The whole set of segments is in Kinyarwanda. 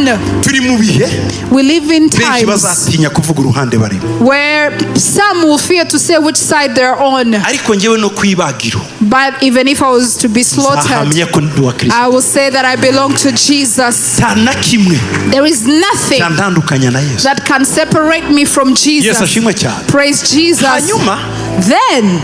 on. Turi mu bihe We live in benshi times bazatinya kuvuga uruhande barimo. Where some will fear to say which side they're on. Ariko ngewe no kwibagiro But even if I was to be slaughtered, nzahamya ko ndi uwa Kirisito. I will say that I belong to Jesus. Nta na kimwe There is nothing cyantandukanya na Yesu. That can separate me from Yesu Jesus. ashimwe cyane. Praise Jesus. Hanyuma Then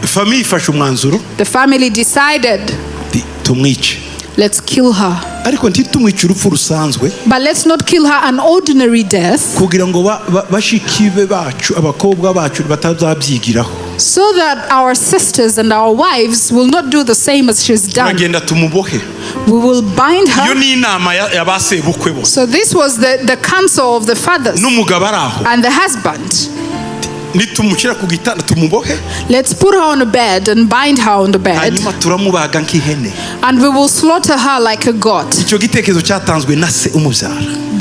famille ifashe umwanzuro the family decided, ati, tumwice, let's kill her. Ariko ntitumwice urupfu rusanzwe, But let's not kill her an ordinary death kugira ngo bashiki be bacu, abakobwa bacu batazabyigiraho. So that our sisters and our wives will not do the same as she's done. Turagenda tumubohe. We will bind Iyo her. ni inama ya ba sebukwe bose So this was the counsel of the fathers n'umugabo ari aho. And the husband. Nitumushyira ku gitanda tumubohe, Let's put her on a bed and bind her on the bed, hanyuma turamubaga nk'ihene. And we will slaughter her like a goat. Icyo gitekerezo cyatanzwe na se umubyara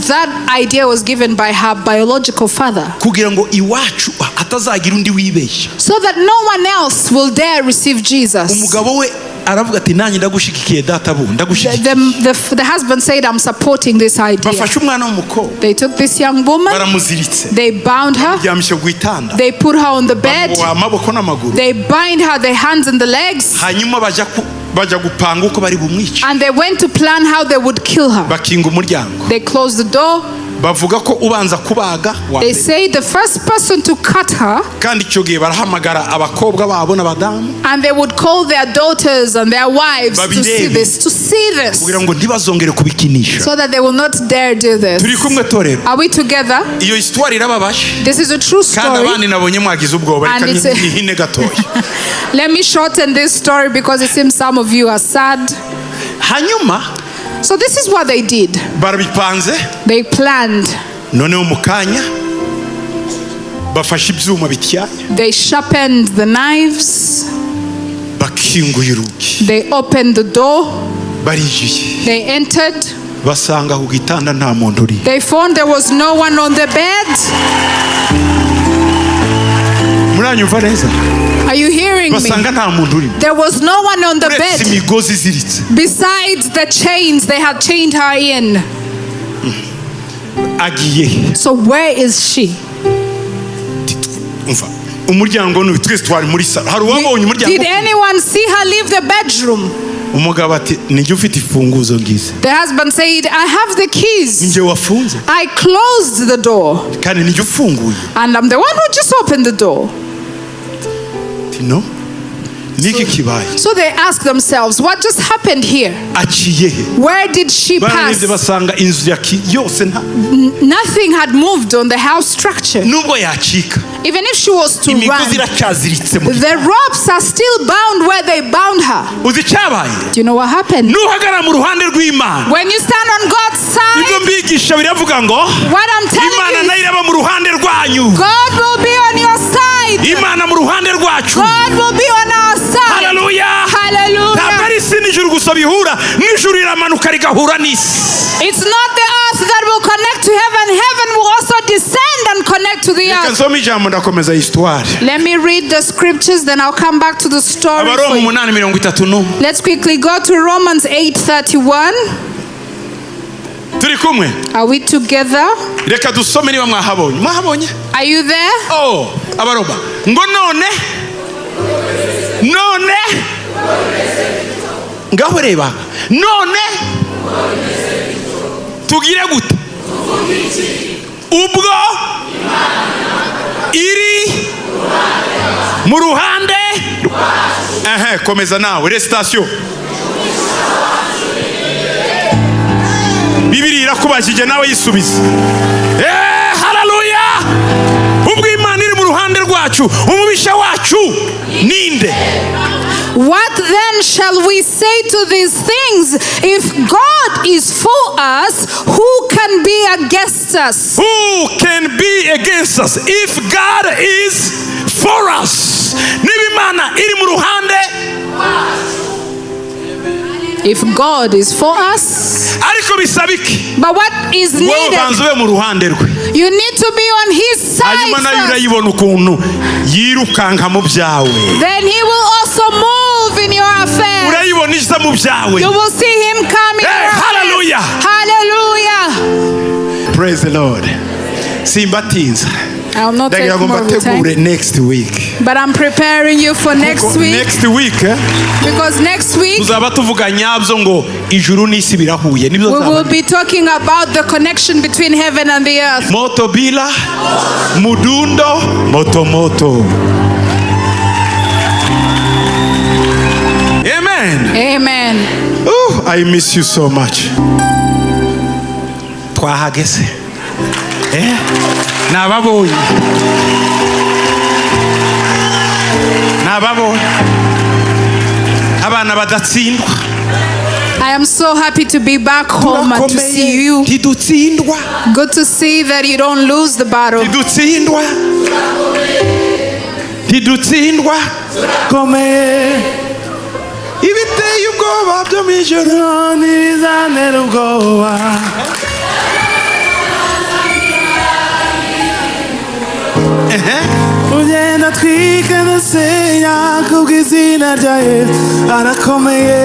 That idea was given by her biological father kugira ngo iwacu hatazagira undi wibeshya. So that no one else will dare receive Jesus. Umugabo we aravuga ati nanjye ndagushigikiye data bu ndagushigikiye. The husband said, "I'm supporting this idea." Bafashe umwana w'umukobwa, They took this young woman, baramuziritse, they bound her, bamuryamisha ku gitanda, they put her on the bed, bamuboha amaboko n'amaguru, they bind her the hands and the legs, hanyuma bajya gupanga uko bari bumwice. And they went to plan how they would kill her. Bakinga umuryango. They closed the door. Bavuga ko ubanza kubaga wa They mbere. say the first person to cut her, Kandi icyo gihe barahamagara abakobwa babo n'abadamu and they would call their daughters and their wives to see babirebe this, to see this, kugira ngo ntibazongere kubikinisha. So that they will not dare do this. Turi kumwe torero? Are we together? Iyo histoire irababaje. This is a true Kandi story. abandi nabonye mwagize ubwoba, reka And it's nihine gatoya. Let me shorten this story because it seems some of you are sad. Hanyuma So this is what they did. Barabipanze. They planned. Noneho mu kanya bafashe ibyuma bityaye, They sharpened the knives. Bakinguye urugi. They opened the door. Barinjiye. They entered. Basanga ku gitanda nta muntu uri. They found there was no one on the bed. Muranyumva neza? Are you hearing me? Basanga nta muntu urimo There was no one on the uretse bed imigozi iziritse. Besides the chains they had chained her in. Agiye he? So where is she? Umva, umuryango ni twese twari muri salo, hari uwabonye umuryango? Did anyone see her leave the bedroom? Umugabo ati nijye ufite imfunguzo ngize. The husband said, "I have the keys. Njye wafunze. I closed the door. Kandi nijye ufunguye. And I'm the one who just opened the door." Ati no, niki kibaye? So they asked themselves, "What just happened here? Aciye he? Where did she pass?" Bararebye basanga inzu ya yose nta Nothing had moved on the house structure. Nubwo yacika, Even if she was to imigozi run, iracyaziritse mu the ropes are still bound where they bound her. Uzi icyabaye? Do you know what happened? Nuhagarara mu ruhande rw'Imana, When you stand on God's side, ibyo mbigisha biravuga ngo what I'm telling Imana you nayo is iraba mu ruhande rwanyu. God will be on your side. Imana mu ruhande rwacu. God will be on our side. Haleluya! Ntabwo Hallelujah. ari isi n'ijuru gusa bihura, n'ijuru riramanuka rigahura n'isi. It's not the earth that will connect to heaven. Heaven will also descend and connect to the Reka earth. nsome ijambo, ndakomeza histoire. Let me read the scriptures, then I'll come back to the story Abaroma for you. 8:31. Let's quickly go to Romans 8:31. Turi kumwe? Are we together? Reka dusome niba mwahabonye. Mwahabonye? Are you there? Oh, Abaroma ngo none none ngaho reba none tugire gute ubwo iri mu ruhande? Ehe, komeza nawe récitation. Bibiri irakubajije nawe yisubize. Eh, haleluya! Ubwo Imana iri mu ruhande rwacu, umubisha wacu ninde? What then shall we say to these things? If God is for us, who can be against us? Who can be against us if God is for us? Niba Imana iri mu ruhande If God is for us, ariko bisaba iki? But what is Wowe needed? ubanza ube mu ruhande rwe. You need to be on His side Hanyuma nayo first. urayibona ukuntu yirukanka mu byawe. Then He will also move in your affairs. Urayibona iza mu byawe. You will see Him come in Hey, your affairs. Hallelujah. Hallelujah. Praise the Lord. Simbatinza. I will not take Ndagira ngo more of your time. mbategure next week. But I'm preparing you for next Kuko week, next week because next week tuzaba tuvuga nyabyo ngo ijuru n'isi birahuye, nibyo we nzaba. will be talking about the connection between heaven and the earth. Moto bila mudundo, moto moto. Amen. Amen. Oh, I miss you so much. Twahageze, nababonye, nababonye, abana badatsindwa. I am so happy to be back home and to see you. Ntidutsindwa. Good to see that you don't lose the battle. Ntidutsindwa, ntidutsindwa. Komeye. Ibiteye ubwoba byo mu ijoro ntibizantera ubwoba. Ugenda twika ndasenya kubw'izina rya Yesu, arakomeye.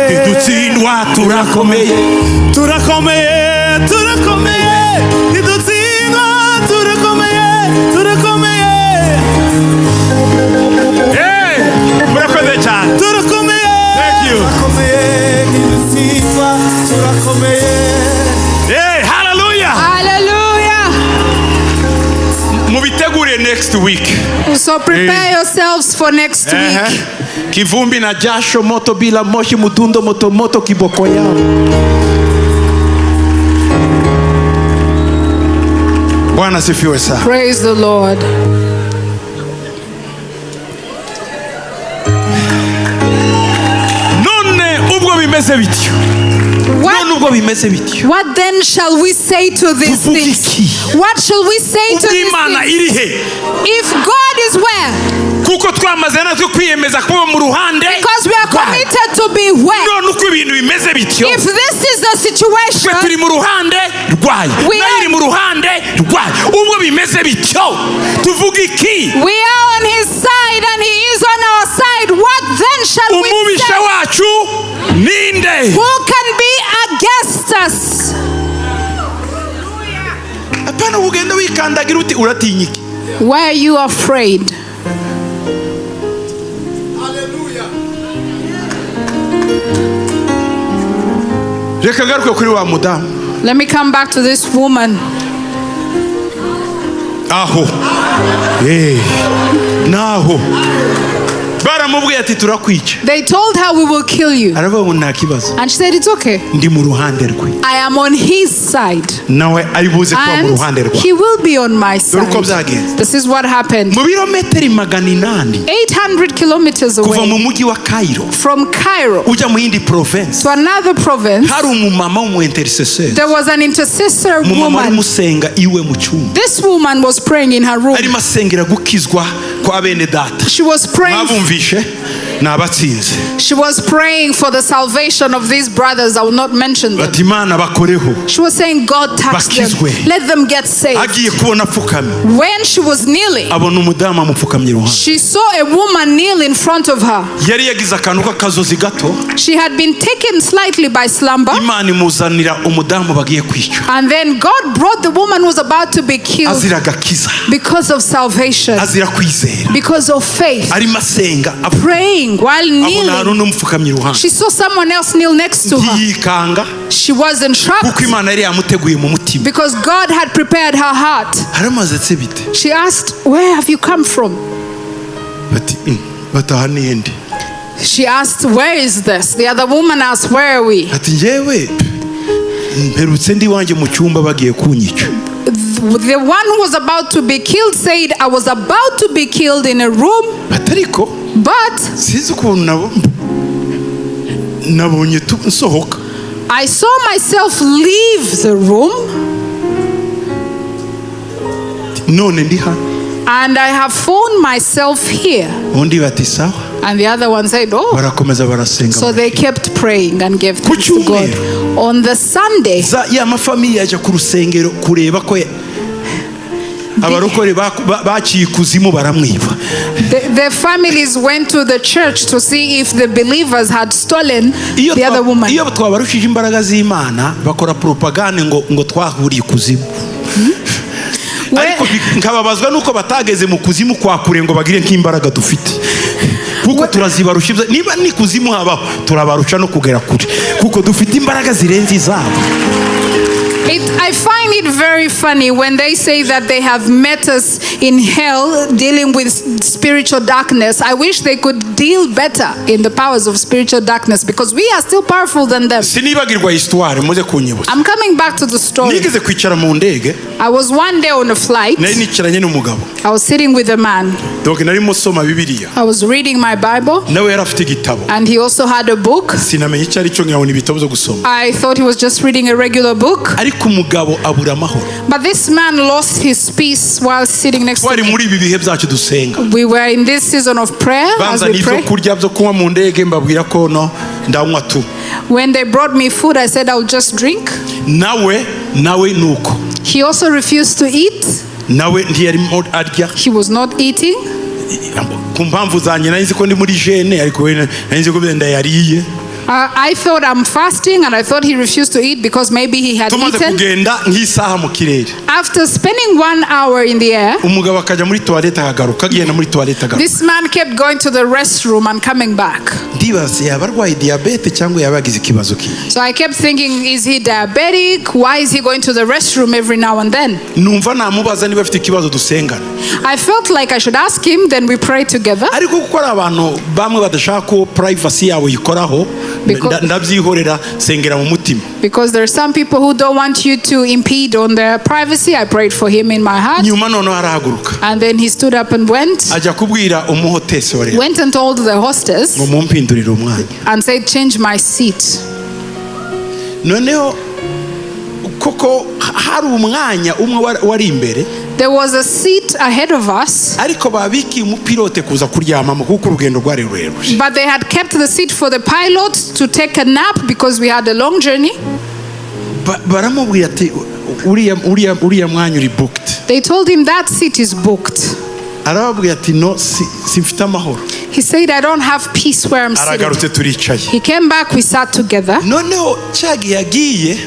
Ntidutsindwa, turakomeye. Turakomeye, turakomeye, ntidutsindwa, turakomeye, turakomeye. Hey, murakoze cyane. Turakomeye. Thank you. Turakomeye, ntidutsindwa, turakomeye. Hey, hallelujah. Hallelujah. Mubitegure next week. So prepare yourselves for next week. Kivumbi na jasho, moto bila moshi, mudundo moto moto, kiboko yao. Bwana asifiwe sana. Praise the Lord. None ubwo bimeze bityo, What, none ubwo bimeze bityo, what then shall we say to these Tuvuge things? iki? What shall we say to Ubwo these Imana things? iri he? If God is where? Kuko twamaze natwe kwiyemeza kuba mu ruhande Because we are rwayo. Committed to be where? None uko ibintu bimeze bityo, If this is the twe situation, turi mu ruhande rwayo, We nayo iri mu ruhande rwayo. Ubwo bimeze bityo, tuvuga iki? We are on his side and he is on our side. What then shall we Umubisha say? Wacu ninde? Who can be against us? Apana ugenda wikandagira uti uratinya iki? Why are you afraid? Hallelujah. Reka ngaruke kuri wa mudamu. Let me come back to this woman. Aho naho baramubwiye ati turakwica. They told her, "We will kill you." Aravuga ngo nta kibazo. And she said, "It's okay. Ndi mu ruhande rwe. I am on his side." Nawe ari buze kuba mu And ruhande rwe. he will be on my Dore uko side. byagenze. This is what happened. Mu birometero 800 800 kilometers kuva away mu mujyi wa Cairo from Cairo ujya mu yindi province, to another province, hari umumama w'umu intercessor. There was an intercessor Umumama woman. arimo usenga iwe mu cyumba. This woman was praying in her room. Arimo asengera gukizwa kwa bene data. She was praying. Mwabumvishe ni abatsinze. She was praying for the salvation of these brothers. I will not mention them. Bati Imana bakoreho. She was saying, "God, touch them. Bakizwe. Let them get saved." Agiye kubona apfukamye, When she was kneeling, abona umudamu amupfukamye iruhande. She saw a woman kneel in front of her. Yari yagize akantu k'akazozi gato. She had been taken slightly by slumber. Imana imuzanira umudamu bagiye kwica. And then God brought the woman who was about to be killed Azira agakiza. Because of salvation, Azira kwizera. Because of faith. Arimo asenga Praying while abona hari kneeling, undi umupfukamye iruhande. She saw someone else kneel next to her. Ntiyikanga She wasn't kuko shocked Imana yari yamuteguye mu mutima. Because God had prepared her heart. Haramaze se bite? She asked, "Where have you come from?" Bati bataha niyindi. She asked, "Where is this?" The other woman asked, "Where are we?" Ati njyewe mperutse ndi iwanjye mu cyumba bagiye kunyica. The one who was about to be killed said, "I was about to be killed in a room, Bati ariko but sinzi ukuntu nabonye nsohoka. I saw myself leave the room None ndi hano. And I have found myself here." Undi bati sawa. And the other one said, "Oh." Barakomeza barasenga. So they kept praying and gave thanks to God. Cyumweru. On the Sunday, Za ya mafamiliya ajya ku rusengero kureba ko abarokore baciye ikuzimu baramwiba. The families went to the church to see if the believers had stolen Iyo the other woman. Iyo twabarushije imbaraga z'Imana, bakora propagande ngo twahuriye ikuzimu. Ariko nkababazwa nuko batageze mu kuzimu kwa kure ngo bagire nk'imbaraga dufite, kuko turazibarusha. Niba ni kuzimu habaho, turabarusha no kugera kure, kuko dufite imbaraga zirenze izabo. I find it very funny when they say that they have met us in hell dealing with spiritual darkness. I wish they could deal better in the powers of spiritual darkness because we are still powerful than them. Sinibagirwa histoire, muze kunyibutsa. I'm coming back to the story. Nigeze kwicara mu ndege. I was one day on a flight. Nari nicaranye n'umugabo. I was sitting with a man. Donc narimo soma Bibiliya. I was reading my Bible Nawe yari afite igitabo. And he also had a book. Sinamenya icyo ari cyo, nkabona ibitabo byo gusoma. I thought he was just reading a regular book. Ariko umugabo abura amahoro. But this man lost his peace while sitting next to Twari me. Muri ibi bihe byacu dusenga. We were in this season of prayer as Banzana we ibyo pray. Kurya byo kunywa mu ndege, mbabwira ko no ndanywa tu. When they brought me food, I said I'll just drink. Nawe nuko. He also refused to eat. Nawe ntiyarimo arya. He was not eating. Ku mpamvu zanjye nari nzi ko ndi muri jeûne, ariko we nari nzi ko wenda yariye. I thought I'm fasting, and I thought he refused to eat because maybe he had Tumaze eaten. Kugenda nk'isaha mu kirere, After spending one hour in the air, umugabo akajya muri toilette akagaruka, agenda muri toilette akagaruka. This man kept going to the restroom and coming back. Ndibaza yaba arwaye diyabete cyangwa yaba yagize ikibazo kihe. So I kept thinking, is he diabetic? Why is he going to the restroom every now and then? Numva namubaza niba afite ikibazo dusengana. I felt like I should ask him, then we pray together. Ariko kuko ari abantu bamwe badashaka ko privacy yabo yikoraho, ndabyihorera, sengera mu mutima. Because there are some people who don't want you to impede on their privacy. I prayed for him in my heart. Nyuma noneho arahaguruka. And then he stood up and went, Ajya kubwira umuhotesi wa rero went and told the hostess ngo mumpindurire umwanya. And said, "Change my seat." Noneho koko hari umwanya umwe wari imbere, There was a seat ahead of us, ariko babikiye umupilote kuza kuryamamo kuko urugendo rwari rurerure. But they had kept the seat for the pilot to take a nap because we had a long journey. Baramubwira ati uriya mwanya uri booked. They told him that seat is booked. Arababwira ati no, simfite amahoro. He said, "I don't have peace where I'm sitting." Aragarutse, turicaye. He came back, we sat together. Noneho cyagihe yagiye,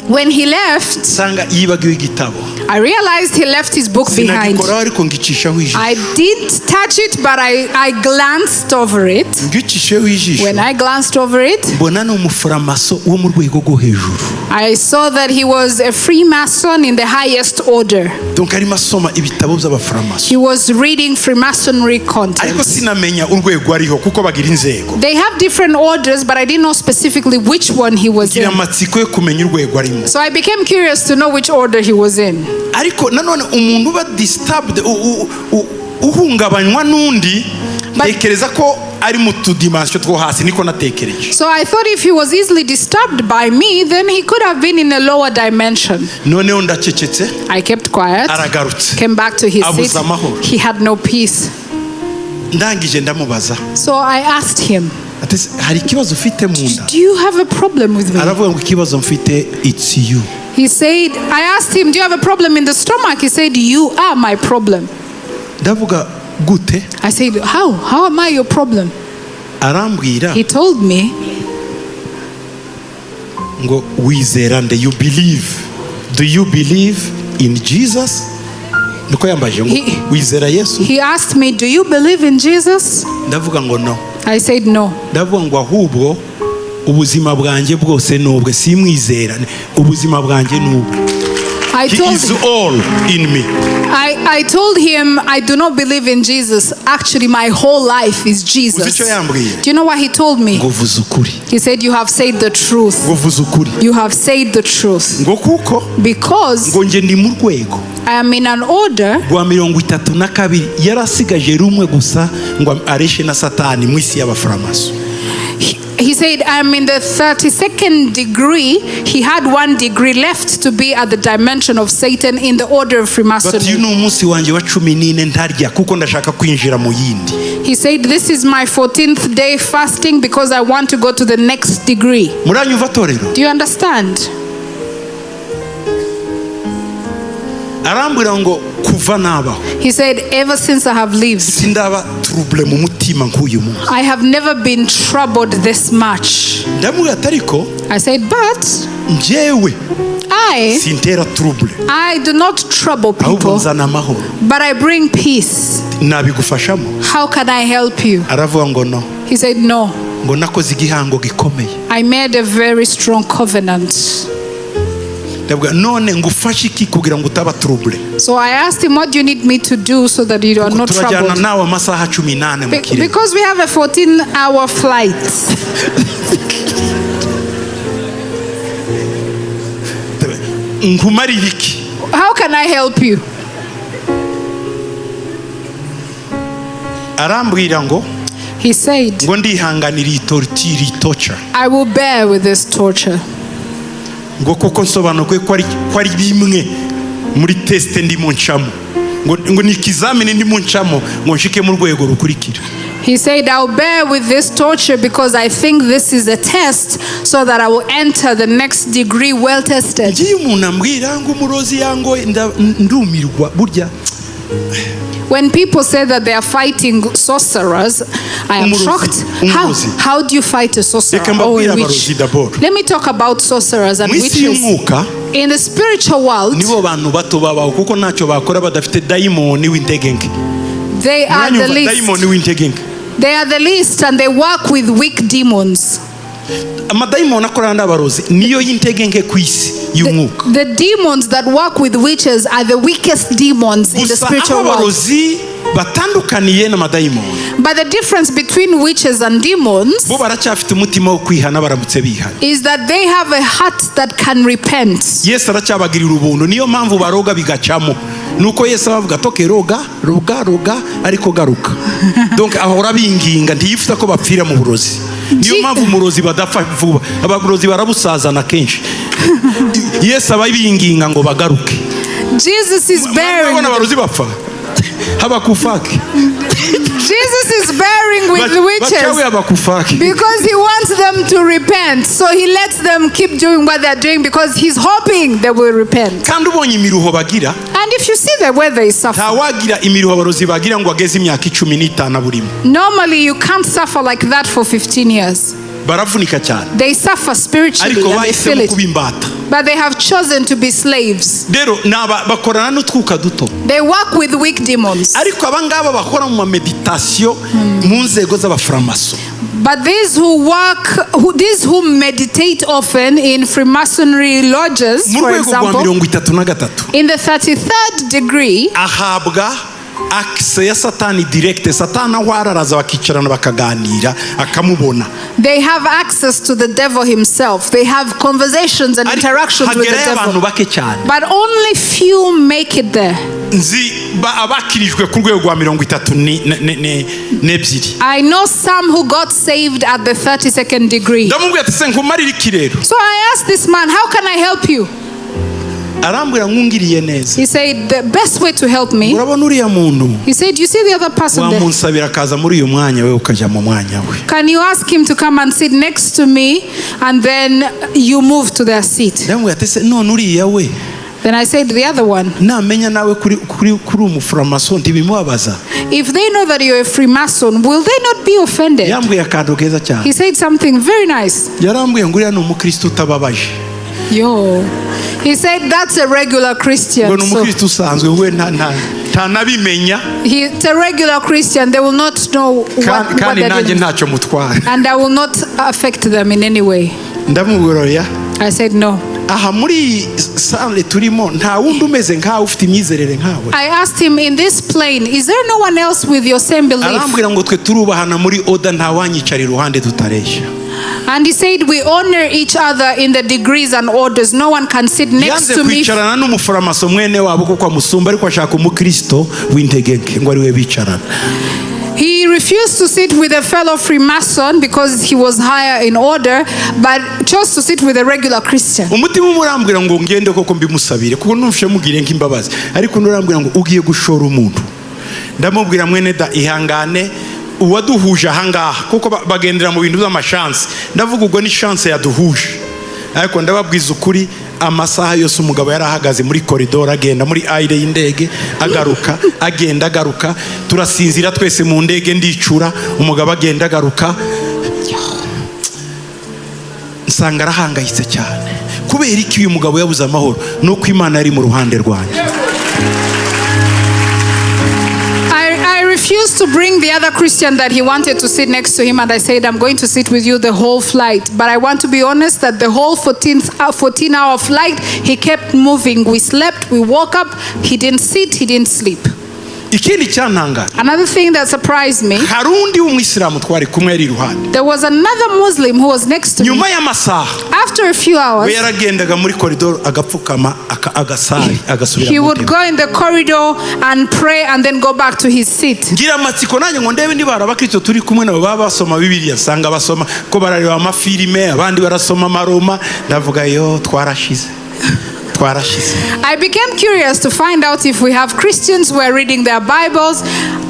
When he left, nsanga yibagiwe igitabo. I realized he left his book behind. Sinagikoraho, ariko ngicishaho ijisho. I didn't touch it, but I glanced over it. Ngicisheho ijisho, When I glanced over it, mbona ni umufuramaso wo mu rwego rwo hejuru. I saw that he was a Freemason in the highest order. Donc arimo asoma ibitabo by'abafuramaso. He was reading Freemasonry content. Ariko sinamenya urwego ariho kuko bagira inzego. They have different orders, but I didn't know specifically which one he was Ngira in. Amatsiko yo kumenya urwego arimo. So I became curious to know which order he was in. Ariko nanone umuntu uba disturbed, uhungabanywa n'undi, ntekereza ko ari mu tudimension two hasi, niko natekereje. So I thought if he was easily disturbed by me, then he could have been in a lower dimension. Noneho ndacecetse. I kept quiet, Aragarutse. Came back to his Abuze seat. Amahoro. He had no peace. Ndangije ndamubaza. So I asked him, Ati "Se, hari ikibazo ufite mu nda?" "Do you have a problem with me?" Aravuga ngo ikibazo mfite, it's you. He said, I asked him, "Do you have a problem in the stomach?" He said, "You are my problem." Ndavuga gute? I said, "How? How am I your problem?" Arambwira He told me, ngo wizera nde? You believe, do you believe in Jesus? Niko yambaje ngo wizera Yesu? He asked me, "Do you believe in Jesus?" Ndavuga ngo no. I said, "No." Ndavuga ngo ahubwo ubuzima bwanjye bwose ni ubwe, simwizera, ubuzima bwanjye ni ubwe. I He told, is all in me. I told him, "I do not believe in Jesus. Actually, my whole life is Jesus." Uzi icyo yambwiye? Do you know what he told me? Ngo vuze ukuri. He said, "You have said the truth. Ngo vuze ukuri. You have said the truth." Ngo kuko Because ngo njye ndi mu rwego I am in an order rwa 32, yarasigaje rumwe gusa ngo areshe na Satani mu isi y'abafuramaso. He said, "I'm in the 32nd degree." He had one degree left to be at the dimension of Satan in the order of Bati uyu Freemasonry. Ni umunsi wanjye wa 14 ntarya kuko ndashaka kwinjira mu yindi. He said, "This is my 14th day fasting because I want to go to the next degree." Muranyumva torero? Do you understand? Arambwira ngo kuva nabaho, He said, "Ever since I have lived, sindaba troublé mu mutima nk'uyu munsi. I have never been troubled this much." Ndamubwira ati ariko I said, "But njyewe I, sintera trouble, I do not trouble ahubwo people, nzana amahoro. But I bring peace. Nabigufashamo?" How can I help you?" Aravuga ngo no, He said, "No, ngo nakoze igihango gikomeye. I made a very strong covenant." Ndavuga none ngufashe iki kugira ngo utaba troublé? So I asked him, "What do you need me to do so that you are not Turajyana troubled?" nawe amasaha 18 mu kirere. Because we have a 14-hour flight. Nkumarire iki? How can I help you? Arambwira ngo He said, ngo ndihanganira iyi torture, iyi torture, "I will bear with this torture ngo kuko nsobanukiwe ko ari bimwe muri test ndimo ncamo, ngo ni ikizamini ndimo ncamo ngo nshike mu rwego rukurikira. He said, "I'll bear with this torture because I think this is a test so that I will enter the next degree well tested." Ngiye umuntu ambwira ngo umurozi yangoye, ndumirwa burya. When people say that they are fighting sorcerers, I am Umurozi, shocked. How, umurozi. How do you fight a sorcerer Reka or mbabwire a witch? abarozi d'abord. Let me talk about sorcerers and Mu isi witches. y'umwuka, In the spiritual world, nibo bantu bato babaho, kuko ntacyo bakora badafite dayimoni w'intege nke. they are the Muranyumva? least. Dayimoni w'intege nke. They are the least and they work with weak demons. Amadayimoni akorana n'abarozi niyo y'intege nke ku isi y'umwuka. The demons that work with witches are the weakest demons in the Gusa aho spiritual world. abarozi batandukaniye n'amadayimoni, But the difference between witches and demons bo baracyafite umutima wo kwihana baramutse bihana. Is that they have a heart that can repent. Yesu aracyabagirira ubuntu, niyo mpamvu baroga bigacamo, nuko Yesu abavuga toke roga roga roga ariko garuka. Donc ahora binginga, ntiyifuza ko bapfira mu burozi. Niyo mpamvu umurozi badapfa vuba, abarozi barabusazana kenshi. Yesu aba binginga ngo bagaruke. Jesus is bearing Murabona abarozi bapfa habakufake. Jesus is bearing with the witches Bachawi habakufake. Because he wants them to repent. So he lets them keep doing what they're doing because he's hoping they will repent. Kandi ubonye imiruho bagira, And if you see the way they suffer, ntawagira imiruho abarozi bagira ngo ageze imyaka 15 burimo. Normally you can't suffer like that for 15 years. Baravunika cyane. They suffer spiritually Ariko and they feel bahisemo it. kuba imbata. But they have chosen to be slaves. Rero ni bakorana n'utwuka duto. They work with weak demons. Ariko abangaba bakora mu maméditation mu nzego z'abafuramaso, But these who meditate often in Freemasonry lodges, mu for rwego rwa example, 33, in the 33rd degree, ahabwa accès ya Satani direct. Satani aho araraza bakicarana bakaganira, akamubona. They have access to the devil himself. They have conversations and Ariko interactions with the hagerayo abantu devil. bake cyane. But only few make it there. Nzi abakirijwe ku rwego rwa 32. I know some who got saved at the 32nd degree. Ndamubwira ati se nkumarire iki rero? So I asked this man, "How can I help you?" Arambwira nkungiriye neza, He said, "The best way to help me," urabona uriya muntu, he said, "You see the other person there? wamunsabira akaza muri uyu mwanya, we ukajya mu mwanya we. Can you ask him to come and sit next to me and then you move to their seat?" Ndamubwira ati se none uriya we, Then I said, "The other one, namenya nawe kuri umufuramaso ntibimubabaza? if they know that you're a Freemason, will they not be offended?" Yambwiye akantu keza cyane. He said something very nice. Yarambwiye ngo uriya ni umukristo utababaje. Yo. He said that's a regular Christian. Ngo ni So umukristo usanzwe we, ntanabimenya. It's a regular Christian. They will not know what Kandi they're nanjye doing. ntacyo mutwara. And I will not affect them in any way. Ndamubwira oya. I said no. Aha muri iyi salle turimo, nta wundi umeze nkawe ufite imyizerere nkawe? I asked him, "In this plane, is there no one else with your same belief?" Arambwira ngo twe turubahana muri order, ntawanyicara iruhande tutareshya. And he said, "We honor each other in the degrees and orders. No one can sit next Yanze to me." kwicarana n'umuforomaso mwene wabo kuko amusumba, ariko ashaka umukristo w'intege nke ngo ari we bicarana. He refused to sit with a fellow Freemason because he was higher in order, but chose to sit with a regular Christian. Umutima umwe urambwira ngo ngende koko mbimusabire kuko numvise mugiriye nk'imbabazi, ariko undi urambwira ngo ugiye gushora umuntu. Ndamubwira mwene da ihangane, uwaduhuje ahangaha, kuko bagendera mu bintu by'amachance. Ndavuga ubwo ni chance yaduhuje, ariko ndababwiza ukuri, Amasaha yose umugabo yari ahagaze muri koridoro, agenda muri aisle y'indege, agaruka, agenda, agaruka. Turasinzira twese mu ndege, ndicura, umugabo agenda, agaruka. Nsanga arahangayitse cyane. Kubera iki uyu mugabo yabuze amahoro? Ni uko Imana yari mu ruhande rwanjye. I refused to bring the other Christian that he wanted to sit next to him, and I said, "I'm going to sit with you the whole flight." But I want to be honest that the whole 14-hour flight, he kept moving. We slept, we woke up, he didn't sit, he didn't sleep. Ikindi cyantangaje, Another thing that surprised me, hari undi w'umwisilamu twari kumwe yari iruhande. There was another Muslim who was next to me. Nyuma y'amasaha, After a few hours, we yaragendaga muri koridoro, agapfukama, agasari, agasubira he mu would ntebe. Go in the corridor and pray and then go back to his seat. Ngira amatsiko nanjye ngo ndebe niba hari abakristo turi kumwe nabo baba basoma Bibiliya. Nsanga basoma ko barareba amafilime, abandi barasoma amaroma. Ndavuga yo, twarashize, twarashize. I became curious to find out if we have Christians who are reading their Bibles.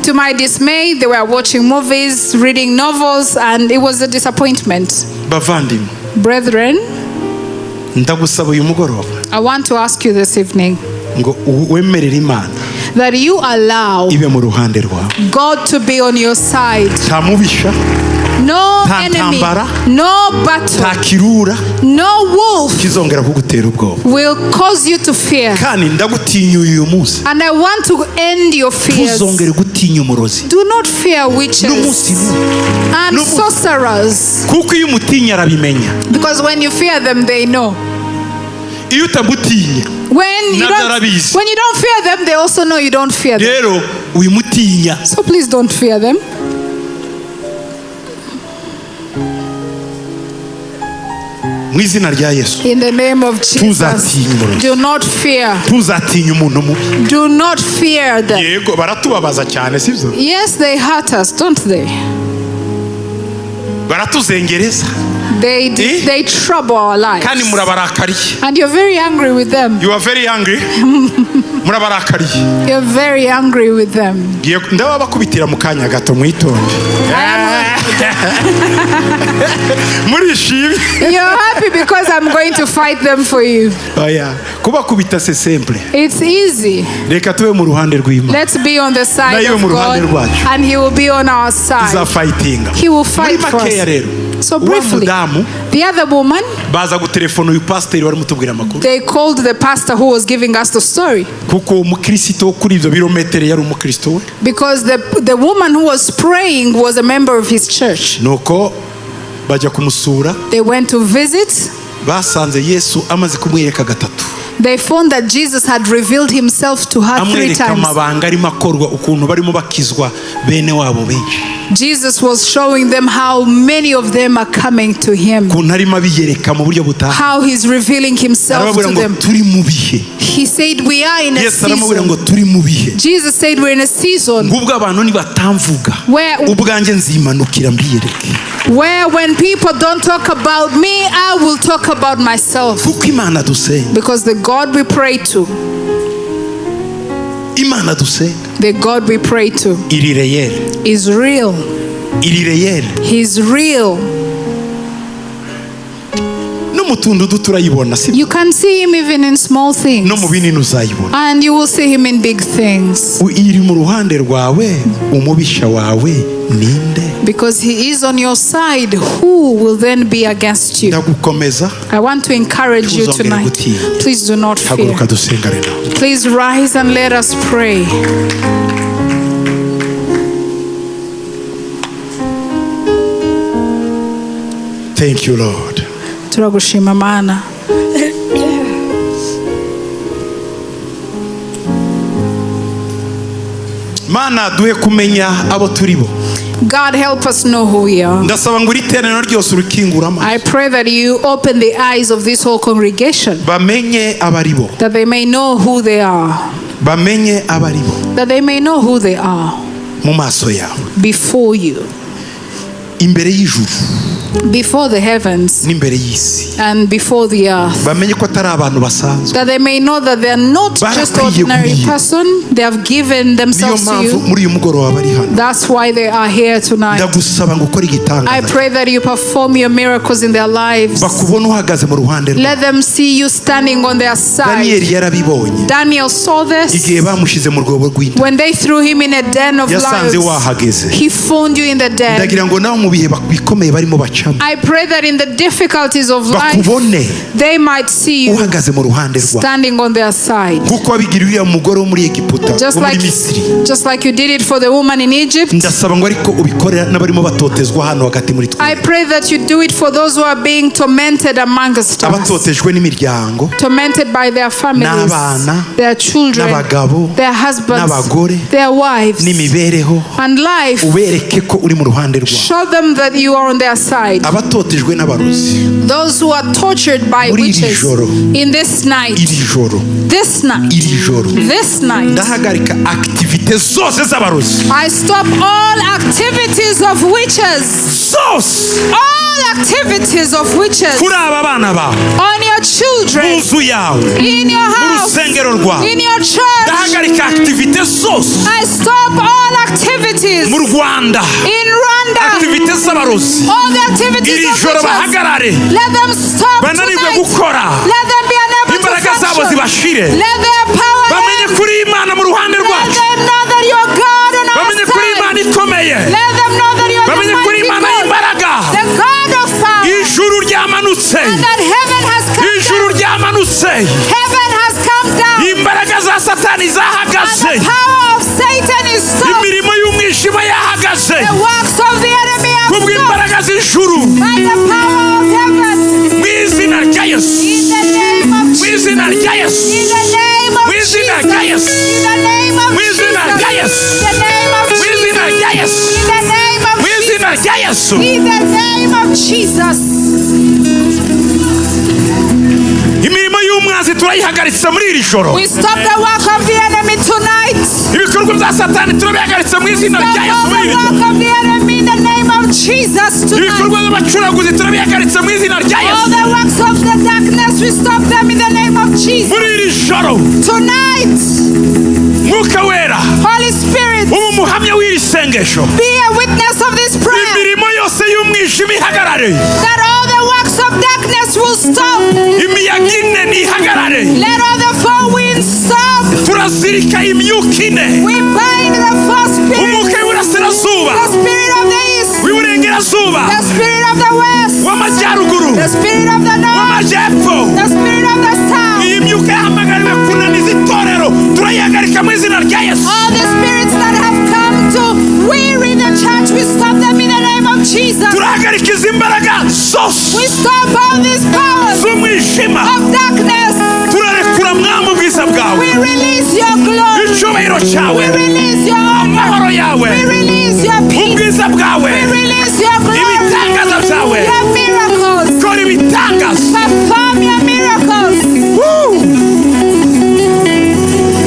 To my dismay, they were watching movies, reading novels, and it was a disappointment. Bavandimwe, Brethren, ndagusaba uyu mugoroba I want to ask you this evening ngo wemerere Imana that you allow ibe mu ruhande rwawe. God to be on your side. Nta mubisha, No nta enemy, ntambara, no battle, nta kirura no wolf kizongera kugutera ubwoba. Will cause you to fear. Kandi ndagutinyuye uyu munsi, And I want to end your fears. ntuzongere gutinya umurozi Do not fear witches n'umunsi n'umwe. And sorcerers. Kuko iyo umutinya arabimenya. Because when you fear them, they know. Iyo utamutinya, When you nabyo don't, arabizi. When you don't fear them, they also know you don't fear them. Rero uyimutinya. So please don't fear them. Mu izina rya Yesu. In the name of Jesus. Ntuzatinya umurozi. Do not fear. Ntuzatinya umuntu mubi. Do not fear them. Yego, baratubabaza cyane, sibyo? Yes, they hurt us, don't they? Baratuzengereza. They Eh? They trouble our lives. Kandi murabarakariye. And you're very angry with them. You are very angry, murabarakariye. You're very angry with them. Ngiye- ndababakubitira mu kanya gato, mwitonde. Murishimye. You're happy because I'm going to fight them for you. Oya, kubakubita c'est simple. It's easy. Reka tube mu ruhande rw'Imana. Let's be on the side Nayo of mu ruhande God, rwacu. and He will be on our side. Izafightinga. He will Muri fight for makeya us. rero, So wa briefly, mudamu the other woman, baza gutelefona uyu pasiteri wari mutubwira amakuru, they called the pastor who was giving us the story, kuko uwo mukristo wo kuri ibyo birometero yari umukristo we. Because the woman who was praying was a member of his church. Nuko bajya kumusura. They went to visit. Basanze Yesu amaze kumwereka gatatu. They found that Jesus had revealed himself to her three Amwereka times. amabanga arimo akorwa, ukuntu barimo bakizwa bene wabo benshi, Jesus was showing them how many of them are coming to him, ukuntu arimo abiyereka mu buryo butaha. How he's revealing himself Arababwira to ngo them. turi mu bihe. He said, "We are in a Yesu aramubwira ngo season." turi mu bihe Jesus said, "We're in a season ngubwo abantu nibatamvuga, ubwanjye nzimanukira mbiyereke. Where when people don't talk about me, I will talk about myself." Kuko Imana dusenga, Because the God we pray to, Imana dusenga the God we pray to iri réel. Is real. Iri réel. He's real. No mu tuntu duto urayibona, si You can see him even in small things. no mu binini uzayibona. And you will see him in big things. Iri mu ruhande rwawe, umubisha wawe ninde? Because he is on your side, who will then be against you? Ndagukomeza. I want to encourage you Ntuzongere tonight. gutinya. Please do not fear. Haguruka dusengane nawe. Please rise and let us pray. Thank you, Lord. Turagushima Mana. Mana, duhe kumenya abo turi bo. God, help us know who we are. Ndasaba ngo iri teraniro ryose urikingure amaso, I pray that you open the eyes of this whole congregation, bamenye abari bo, that they may know who they are, bamenye abari bo that they may know who they are mu maso yawe, before you, imbere y'ijuru. Before the heavens n'imbere y'isi, and before the earth. Bamenye ko atari abantu basanzwe. That they may know that they are not just ordinary Barakwiyeguriye. Person. They have given Niyo themselves to mpamvu you. muri uyu mugoroba bari hano. That's why they are here tonight. Ndagusaba ngo ukore I igitangaza. Pray that you perform your miracles in their lives. Bakubone uhagaze mu ruhande rwawe. Let them see you standing on their side. Daniyeli yarabibonye Daniel saw this igihe bamushyize mu rwobo rw'intare. When they threw him in a den of Yasanze lions. Wahageze. He found you in the den. Ndagira ngo nawe mu bihe bikomeye barimo bacamo I pray that in the difficulties of life, bakubone they might see you uhagaze mu ruhande rwawe, standing on their side. Nk'uko wabigira uriya mugore wo muri Egiputa, Just wo muri like, Misiri. Just like you did it for the woman in Egypt. Ndasaba ngo ariko ubikorera n'abarimo batotezwa hano hagati muri twe. I pray that you do it for those who are being tormented amongst us. Abatotejwe n'imiryango, Tormented by their families, n'abana, their children, n'abagabo, their husbands, n'abagore, their wives, n'imibereho, and life. Ubereke ko uri mu ruhande rwawe. Show them that you are on their side. Abatotejwe n'abarozi, Those who are tortured by muri iri witches joro, in this night, iri joro, this night, iri joro, this night, ndahagarika activités zose z'abarozi. I stop all activities of witches. Zose. All activities of witches Kuri aba bana bawe, on your mu children, nzu yawe, in your mu house, rusengero rwawe, in your church. Ndahagarika activités zose I stop all activities mu Rwanda, in Rwanda. Activités z'abarozi. All the activities Iri of joro witches. bahagarare, Let them stop bananirwe tonight. Gukora, Let them be unable to imbaraga zabo function. zibashire, Let their power bamenye end. kuri Imana mu ruhande Let rwacu, them know that you are God on our bamenye kuri side. Imana ikomeye, Let them know that you are the bamenye kuri mighty Imana God, y'imbaraga. The God of power. Ijuru ryamanutse. And that heaven has come Ijuru down. Ryamanutse. Heaven has come down. Imbaraga za Satani And zahagaze. the power of Satan is stopped. Imirimo y'umwijima yahagaze The works of the enemy are stopped kubw'imbaraga z'ijuru. By the power of heaven. Mu izina rya Yesu. In the name of Mu Jesus. izina rya Yesu. In the name of Mu izina Jesus. Rya Yesu. In the name of Mu izina Jesus. Rya Yesu. In the name of Mu izina Jesus. Rya Yesu. In the name of Mu izina Jesus. Rya Yesu. In the name of Jesus. Imirimo y'umwanzi turayihagaritse muri iri joro. We stop the work of the enemy tonight. Ibikorwa bya Satani turabihagaritse mu izina Stop rya Yesu all muri the iri joro. work of the enemy in the name of Jesus tonight. Ibikorwa by'abacuraguzi turabihagaritse mu izina rya All Yesu the works of the darkness, we stop them in the name of Jesus. Muri iri joro. Tonight, Mwuka Wera, Holy Spirit, uba umuhamya w'iri sengesho. Be a witness of this prayer. Imirimo yose y'umwijima ihagarare. That all the works of darkness will stop. Imiyaga ine nihagarare. Let all the four winds stop. Turazirika imyuka ine. We bind the four spirits. Umwuka w'iburasirazuba, The spirit of the east, w'iburengerazuba, the spirit of the west, w'amajyaruguru, the spirit of the north, w'amajyepfo. The spirit of the south. Iyi myuka yahamagariwe kunaniza itorero turayihagarika mu izina rya Yesu. All the spirits that have come to weary the church, we stop them in the name of Jesus. Turahagarika izi mbaraga zose We stop all these powers z'umwijima. Of darkness. Turarekura mwami ubwiza bwawe, We release your glory. Icyubahiro cyawe, We release your honor. Amahoro yawe, We release your peace. Ubwiza bwawe, We release your glory. Ibitangaza byawe. Your miracles. Kora ibitangaza. Perform your miracles. Woo!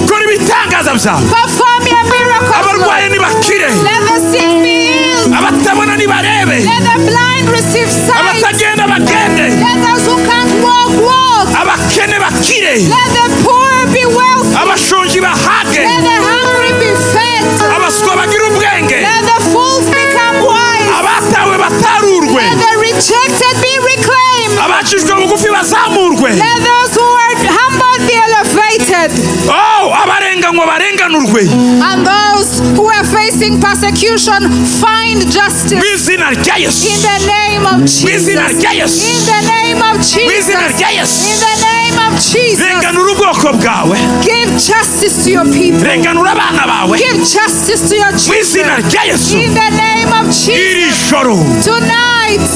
Kora ibitangaza byawe. Perform your miracles. Abarwayi nibakire. Let the sick be healed. Abatabona nibarebe. Let the blind receive sight. Abatagenda bagende. Let those who can't walk, walk. Abakene bakire. Let the poor be wealthy. Abashonji bahage. Let the hungry be fed. Abaswa bagire ubwenge. Let the fools become wise. Abatawe batarurwe. Let the rejected be reclaimed. Abacishwe bugufi bazamurwe. Let those who are humbled be elevated. Oh, abarenganywa barenganurwe. And those who are facing persecution find justice. Mu izina rya Yesu. In the name of Jesus. Mu izina rya Yesu. In the name of Mu izina Jesus. Rya Yesu. In the name of Jesus. Renganura ubwoko bwawe. Give justice to your people. Renganura abana bawe. Give justice to your Mu izina children. Rya Yesu. In the name of Jesus. Iri joro Tonight,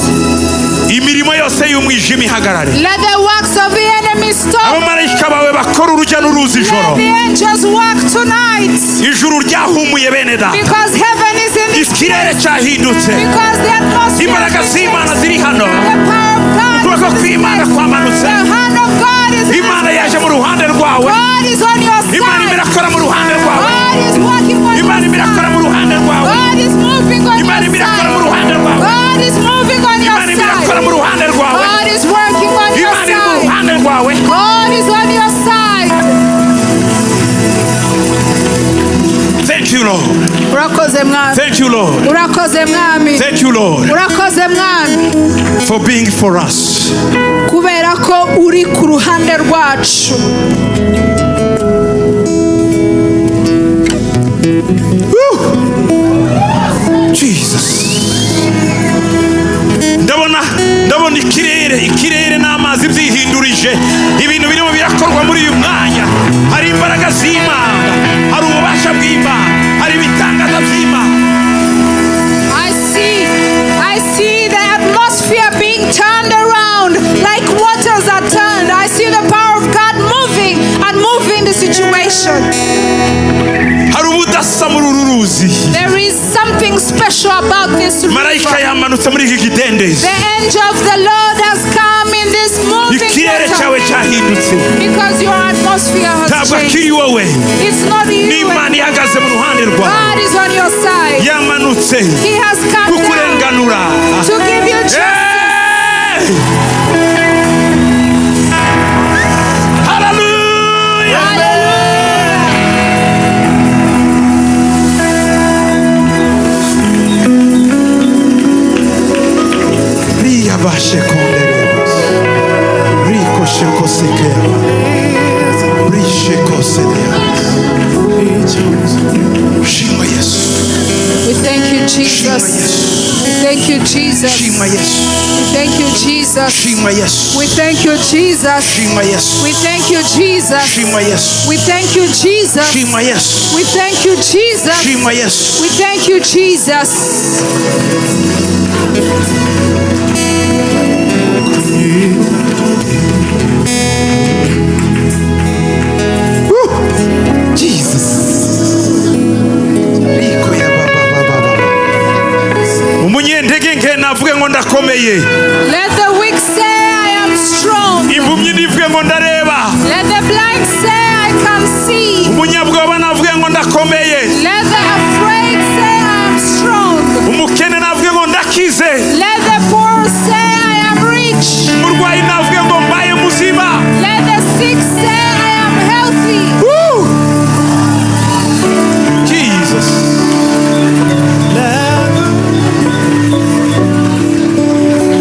imirimo yose y'umwijima ihagarare. Let the works of the enemy stop. Abamarayika bawe bakora urujya n'uruza ijoro. Let the angels work tonight. Ijuru ryahumuye bene data. Because heaven is in this Ikirere cyahindutse. Because the atmosphere Imbaraga has been z'Imana changed. Ziri hano. The power of God Ukuboko is in this kw'Imana place. Kwamanutse. The hand of God is in this Imana yaje mu ruhande rwawe. God is on your Imana side. irakora mu ruhande rwawe. God is working on Imana your irakora side. Mu ruhande rwawe. God is moving on Imana your irakora mu side. Ruhande rwawe. God is moving on your Imana irakora For being for us. Kubera ko uri ku ruhande rwacu. Woo! Jesus. Ndabona ikirere n'amazi byihindurije. Ibintu birimo birakorwa muri uyu mwanya. Hari imbaraga z'Imana, hari ububasha bw'Imana, hari ibitangaza by'Imana. I see the atmosphere being turned around like waters are turned. I see the power of God moving and moving the situation. Hari ubudasa muri uru ruzi. There is something special about this Marayika river. Yamanutse muri iki kidendezi. The angel of the Lord has come in this moving Ikirere water cyawe cyahindutse. Because your atmosphere has Ntabwo changed. akiri wowe. It's not you. N'Imana ihagaze mu ruhande rwawe. God is on your side. Yamanutse He has come down kukurenganura. To give you justice. Hey! Hallelujah! Hallelujah. Riyabashe konderebas. Riko sheko sekeaba. Risheko sedeabas. Shima Yesu. We thank you, Shima Jesus. Yesu. We thank you, Jesus. Shima Yesu. We thank you, Jesus. Shima Yesu. We thank you, Jesus. Shima Yesu. We thank you, Jesus. Shima Yesu. We thank you, Jesus. Shima Yesu. We thank you, Jesus. Shima Yesu. We thank you, Jesus. Jesus. Riko ya ba ba ba ba ba. Umunyentege nke navuge ngo ndakomeye. Let the weak say, "I am strong." Impumyi nivuge ngo ndareba. Let the blind say, "I can see." Umunyabwoba navuge ngo ndakomeye. Let the afraid say, "I am strong." Umukene navuge ngo ndakize. Let the poor say, "I am rich." Umurwayi navuge ngo mbaye muzima. Let the sick say, "I am healthy." Woo! Jesus.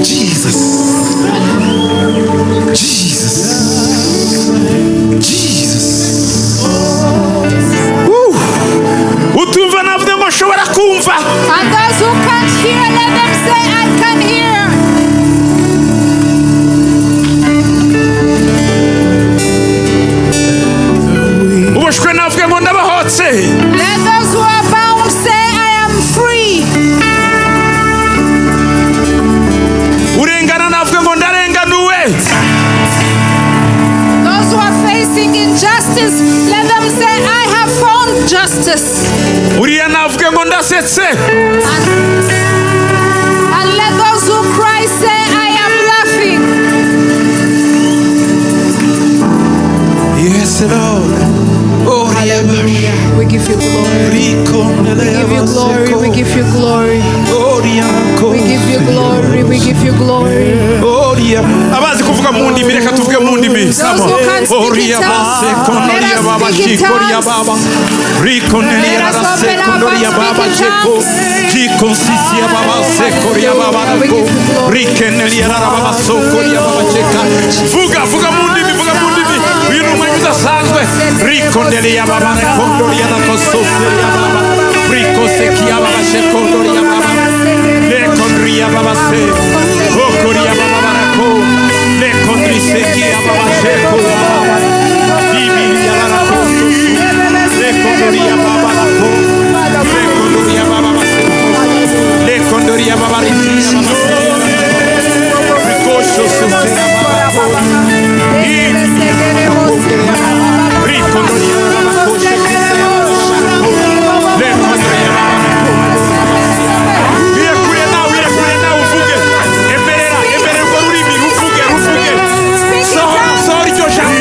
Jesus. Jesus. Jesus. Woo! Utumva navuge ngo nshobora kumva. And those who can't hear, let them say, "I can hear." Uboshwe navuge ngo ndabohotse. Let those who are bound say, "I am free." Urengana navuge ngo ndarenganuwe. Those who are facing injustice, let them say, "I have found justice." Uriya navuge ngo ndasetse. And let those who cry say, "I am laughing." Yes, Lord. Oh. Hallelujah. We give you glory. We give you glory. We give you glory. We give you glory. We give you glory. Abazi kuvuga mu ndimi reka tuvuge mu ndimi. Those who can speak in tongues, let us speak in tongues. Let us open our mouths, speak in tongues. We give you glory. Vuga, vuga mu ndimi, vuga mu ndimi. Uyu ni umwanya udasanzwe. Rikondelia baba rekondoria na kososeria baba rikosekia baba shekondoria baba lekondria baba se okoria baba barako lekondrisekia baba sheko baba bibilia barako lekondoria baba rako lekondoria baba baseko lekondoria baba rikia baba se rikosho sosera baba rikondoria baba koshe lekondria baba. Irekure nawe, irekure nawe uvuge. Emerera, emerera urwo rurimi ruvuge, ruvuge. Sohora, sohora iryo jambo.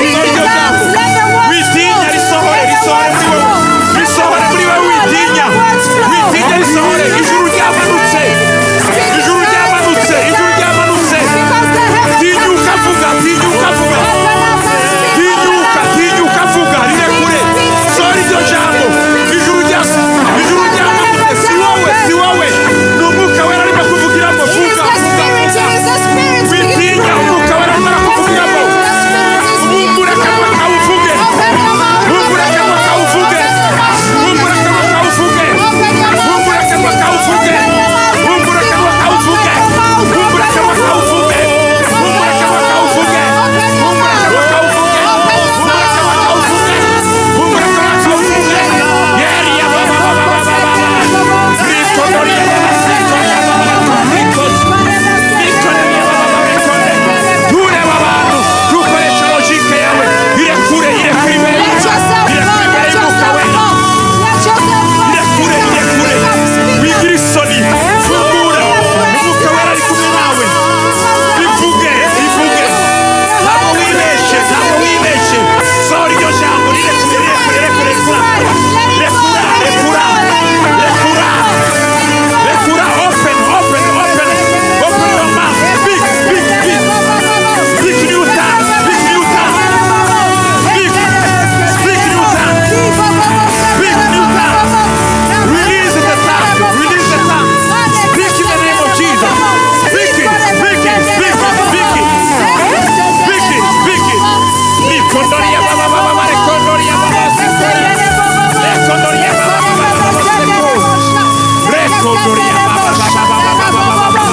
Rekondoria ba ba ba ba ba ba ba ba ba ba.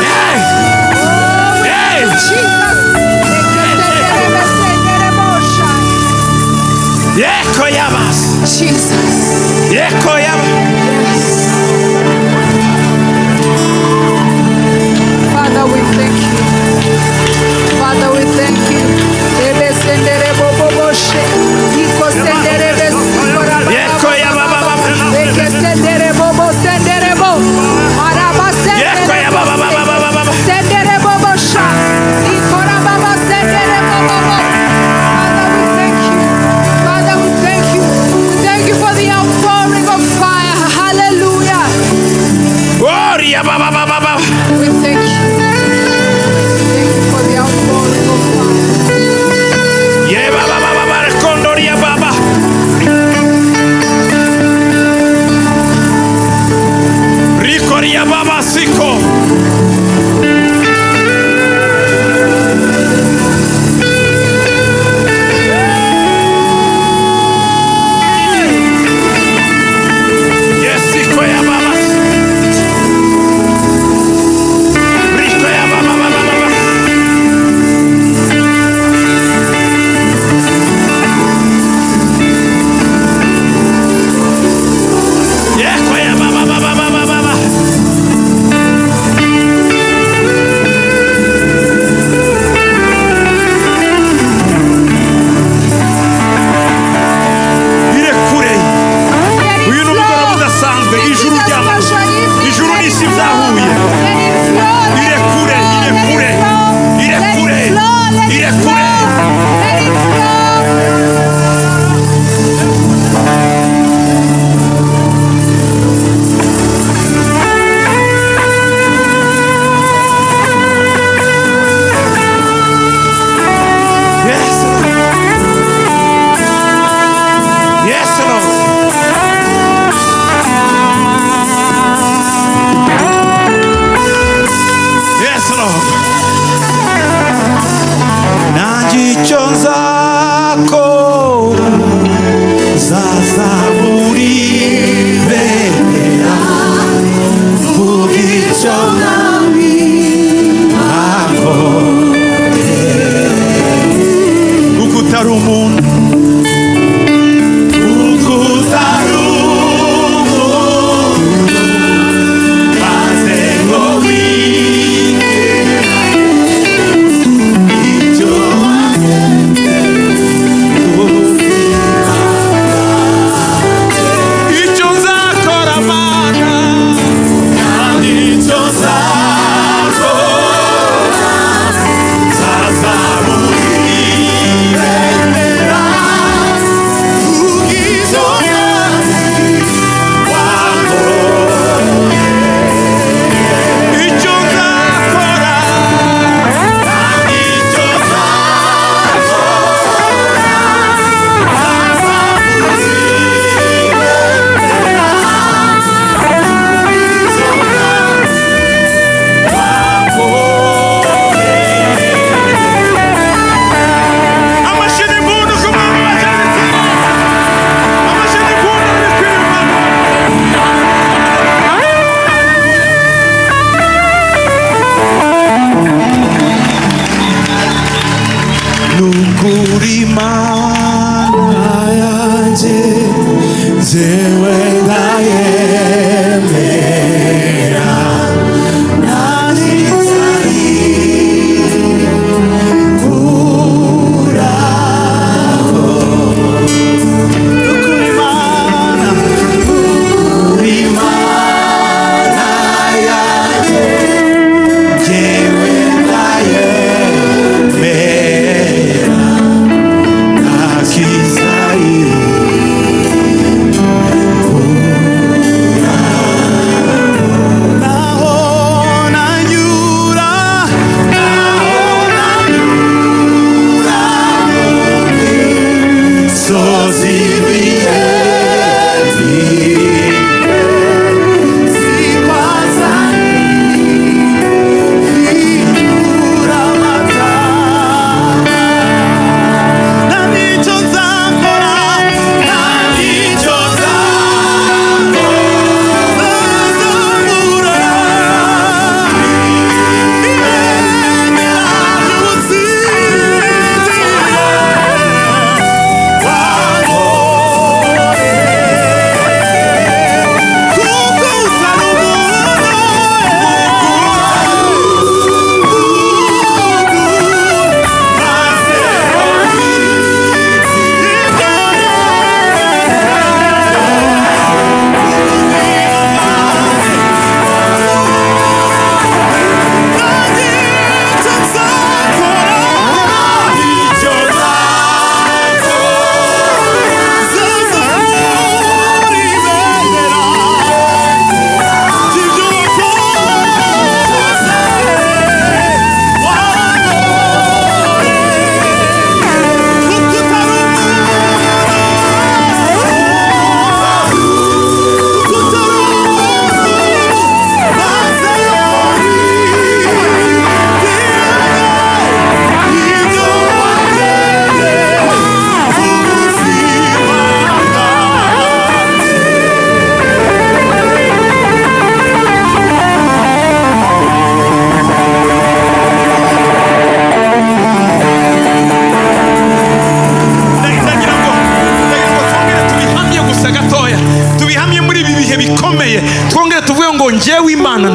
Hey! Hey! Jesus. Yeko yabas. Jesus. Yeko yaba. Yes. Father, we thank you. Father, we thank you. Yeko yaba ba ba ba. Yeko yaba ba ba ba ba ba ba. Father, we thank you. Father, we thank you. We thank you for the outpouring of fire. Hallelujah. Oria ba ba ba ba ba. We thank you. Thank you for the outpouring of fire. Ye ba ba ba ba ba. Rekondoria ba ba. Rikoria baba siko. Yes, siko ya baba. Riko ya baba baba baba. Yeko ya baba baba baba baba. Irekure. Uyu ni umugoroba udasanzwe. Ijuru ryamanutse. Ijuru n'isi byahuye. Irekure, irekure, irekure, irekure. Let it flow. Yes, Lord. Yes, Lord. Yes, Lord. Nanjye icyo nzakora, nzazamura ibendera, mvuga icyo Mwami ankoreye, kuko utari umuntu, kuko utari umuntu maze ngo wigere icyo ubuzima. Icyo nzakora, Mana, kandi icyo nzakora, nzazamura ibendera. Ubwizo icyo nzakora, kandi icyo nzakora, nzazamura ibendera. Ubwizo amashini impundu ku mwami wa Jenoside. Amashini impundu biri kwirukanka. Nukuri Mana yanjye, jewe ndayemera, nta kuraho. Nukuri Mana, Nukuri Mana yanjye, jyewe ndayemera, nta kizayikuraho.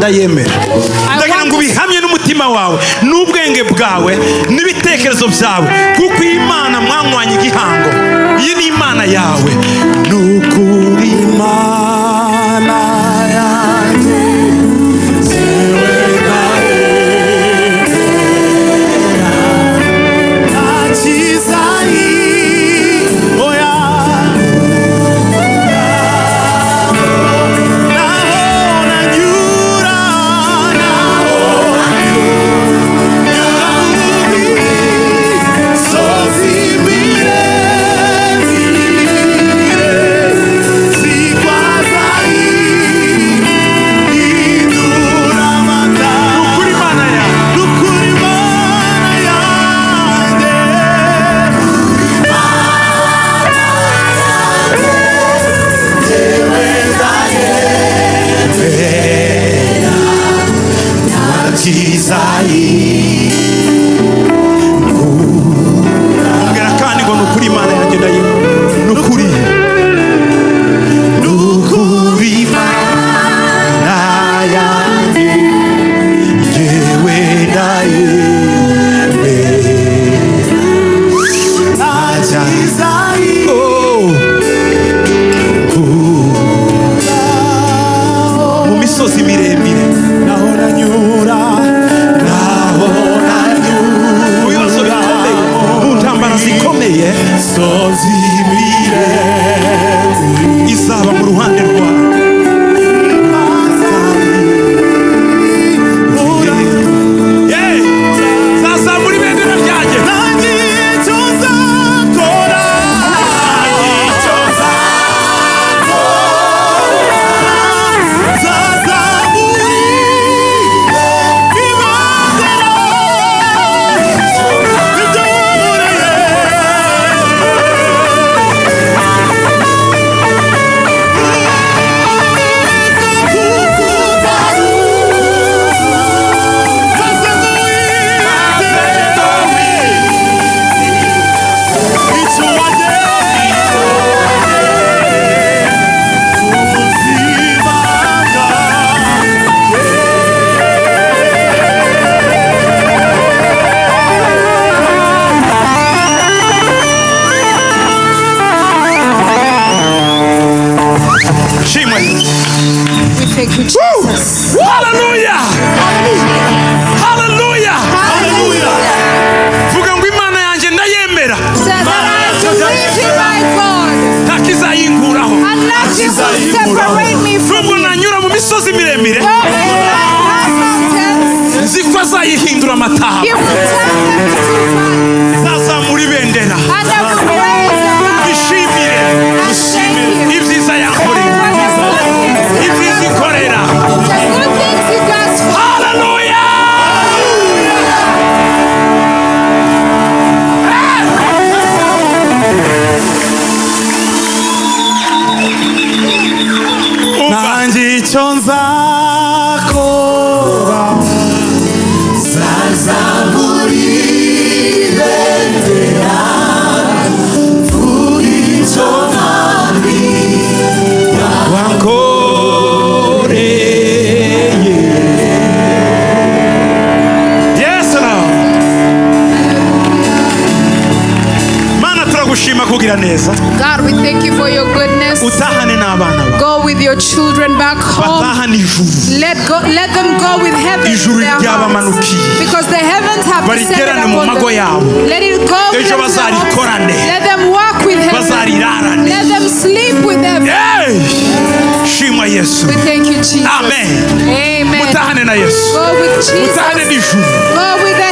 Ndayemera. I Ndagira want ngo to ubihamye n'umutima wawe n'ubwenge bwawe n'ibitekerezo byawe, kuko iyi Imana mwanywanye igihango, iyi ni Imana yawe, ni ukuri. Imana yanjye, jyewe ndayemera, nta cyiza oya naho nanyura, naho nanyura mu misozi miremire, zikwaza indura amata. Ukuri Imana yawe. Nukuri Imana yanjye, jyewe ndayemera, nta cyiza. Ongera kandi ngo ni ukuri Imana yanjye ndayemera, ni ukuri, ni ukuri Imana yanjye, yewe ndayemera. Nta cyiza. Oh. Mu misozi miremire, naho nanyura, naho nanyura mu bibazo bikomeye, mu ntambara zikomeye, misozi miremire, izaba mu ruhande rwawe. Yeah. Nzazamura ibendera ryanjye. Nanjye icyo nzakora, icyo nzakora, nzazamura ibendera ibyo wankoreye. Shimwe. We thank you, Jesus. Haleluya, haleluya! Hallelujah. Vuga ngo Imana yanjye ndayemera. Say that I believe in my God Ntakizayinkuraho. and nothing will separate me from Nubwo Him. nanyura mu misozi miremire, Though I climb high mountains, nzi ko azayihindura amataba. He will turn them into valleys. Nzazamura ibendera, And I will raise a banner ishimire and thank Him ibyiza yankoreye, for the good things He ibyiza does. ikorera. The good things He does for me. Haleluya! Umva. Nanjye icyo nzakora, nzazamura ibendera, mvuge icyo mwami Wankoreye. Yes, Lord. Mana, turagushima kugira neza. God, we thank you for your goodness. Utahane n'abana bawe. Go with your children back home. Batahane ijuru. Let go, let them go with heaven in Ijuru their hearts. ryabamanukiye. Because the heavens have descended Barigerane mu upon mago them. yabo. Let it go with Ejo them to their homes. bazarikorane. Let them walk with heaven. Bazarirarane. Let them sleep with heaven. Hey! Shimwa Yesu. We thank you, Jesus. Amen. Amen. Mutahane na Yesu. Go with Mutahane Jesus. n'ijuru. Go with the